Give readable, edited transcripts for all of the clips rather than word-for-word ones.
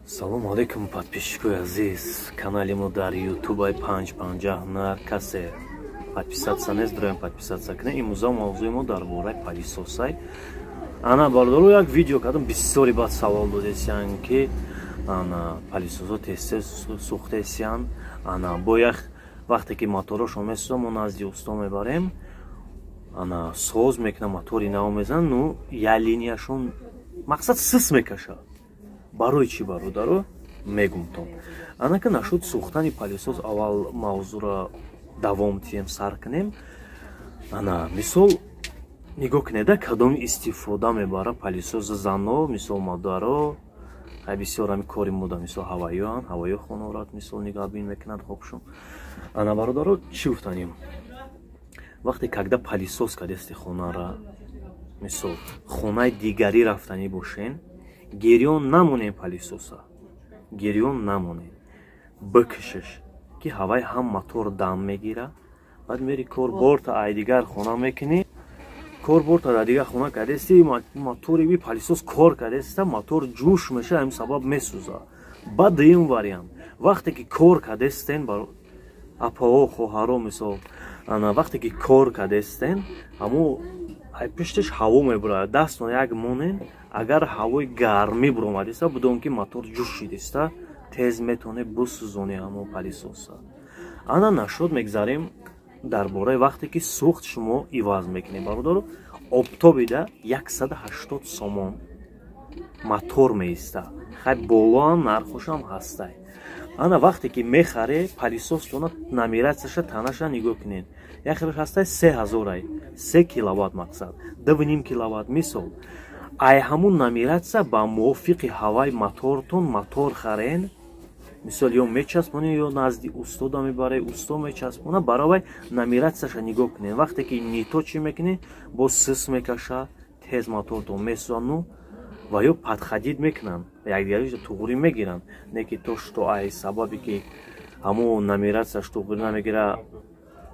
Салому алейкум, подписчикои азиз! Канали мо дар ютубай 550 ҳунар. Касе подписаться нест, дроем, подписаться кунем. Имрӯза мавзӯи мо дар бораи пылесосай. Ана, бародаро, як видео кардам, бисёри баъд савол додесиян, ки ана пылесосо тез-тез сӯхтесиян. Ана бо як вақте ки моторошон месӯза, мо назди усто мебарем, ана соз мекунам, мотори нав мезанам, ну я линияшон мақсад сис мекашад. Барои чӣ, бародаро, мегумтон. Анака нашуд сӯхтани пылесос, аввал мавзӯъро давом тиҳем, сар кунем. Ана мисол нигоҳ кунеда, кадом истифода мебара пылесоса зано, мисол модаро, ай бисёр ҳами кори мода, мисол ҳавайёан, ҳавайё хонорат, мисол нигаҳбин мекунад хобшон. Ана, бародаро, чӣ гуфтанем? Вақте когда пылесос кадести хонара, мисол хонаи дигарӣ рафтанӣ бошен, гирён намонем, пылесоса гирён намонем, бикшиш, ки ҳавай ҳам мотор дам мегира. Баъд мери, кор борта ай дигар хона мекунӣ, кор борта дар дигар хона кардести, мотори би пылесос кор кардеста, мотор ҷӯш меша, ҳамин сабаб месӯза. Баъд дуюм вариант: вақте ки кор кардестен, апао, хоҳаро, мисол ана вақте ки кор кардестен, ҳамо ай пишташ ҳаво мебурад, дастон як монен, агар ҳавои гармӣ буромадиста, будом ки мотор ҷӯш шидиста, тез метавоне бисӯзони ҳамо пылесоса. Ана нашуд, мегзарем дар бораи вақте ки сӯхт шумо иваз мекунед. Бародаро, обтобида 180 сомон мотор меиста, хай болоам нархошам ҳастай. Ана вақте ки мехаре пылесостона, нумерацияша, танаша нигоҳ кунед. Як хелаш ҳастай 3000-ай, 3 киловатт, мақсад 2,5 киловатт. Мисол, ай ҳамун нумерация ба мувофиқи ҳаваи мотортон мотор харен. Мисол, ё мечаспонӣ, ё назди устода мебарӣ, усто мечаспона. Баробай нумерацияша нигоҳ кунед. Вақте ки не то чӣ мекунӣ, боз сис мекаша, тез мотортон месӯзану ва ё подходить мекунанд, якдигаришо туғрӣ мегиранд. Не ки то что ай сабабе ки ҳамун нумерацияш туғрӣ намегира,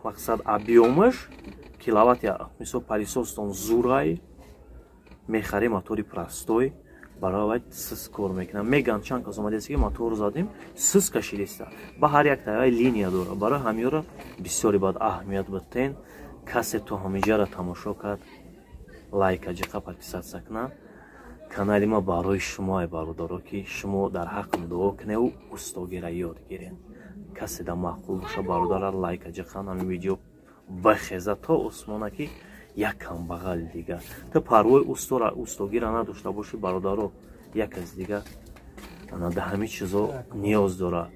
мақсад объёмаш киловатт. Мисол, пылесостон зурай мехарӣ, мотори простой барои сис кор мекунад. Меган, чанд кас омадааст, ки мотор задем, сис кашидиста. Ба ҳар як таи линия дора. Барои ҳамёра бисёре бояд аҳамият битен. Касе то ҳамиҷара тамошо кард, лайка ҷиқа, подписаться кунад. Канали ма барои шумо, ай бародаро, ки шумо дар ҳаққам дуо куневу устогира ёд гирен. Касе да маъқул боша, бародара, лайка ҷиқан, ҳамин видео бихеза то усмона, ки як камбағали дига ту парвои устора, устогира надошта бошӣ. Бародаро, як аз дига да ҳамин чизо ниёз дора.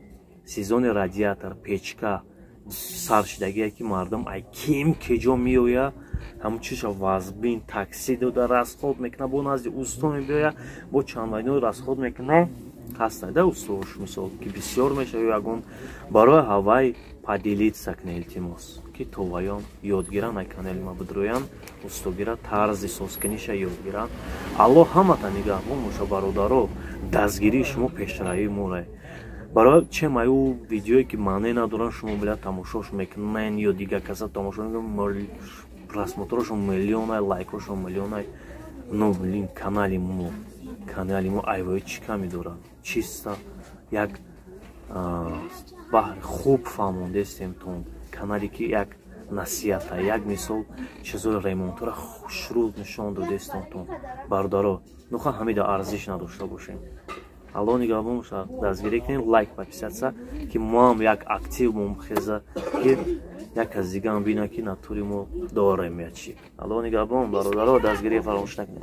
Сезони радиатор, печка саршидагие, ки мардум ай ким кеҷо меоя, ҳамун чиза вазбин такси дода расход мекуна, бо назди усто мебиёя, бо чандвайно расход мекуна. Ҳаста да устош, мисол, ки бисёр мешава ягон. Барои ҳавай поделиться кна, илтимос, ки то ваён ёд гиранд, ай канали ма бидроянд, устогира тарзи созкуниша ёд гиранд. Аллоҳ ҳамата нигаҳбон боша, бародаро. Дастгирии шумо пешравии море. Барои чем аю видеое ки маъне надоранд, шумо била тамошош мекунен ё дигар каса тамошо мекунанд, просмотрошон миллионай, лайкошон миллионай. Ну блин, канали мо айвои чӣ ками дорад? Чиста як баҳри хуб фаҳмондестемтон. Канале ки як насиҳата, як мисол чизои ремонтора хушрӯ нишон додестонтон. Бародаро, нуха ҳамида арзиш надошта бошем. Аллоҳ нигаҳбон бошад. Дастгирӣ кунед, лайк, подписаться, ки моам як актив момхеза, ки як аз дигаам бина, ки натури мо дорем ячи. Аллоҳ нигаҳбон, бародаро, дастгирӣ фаромӯш накунед.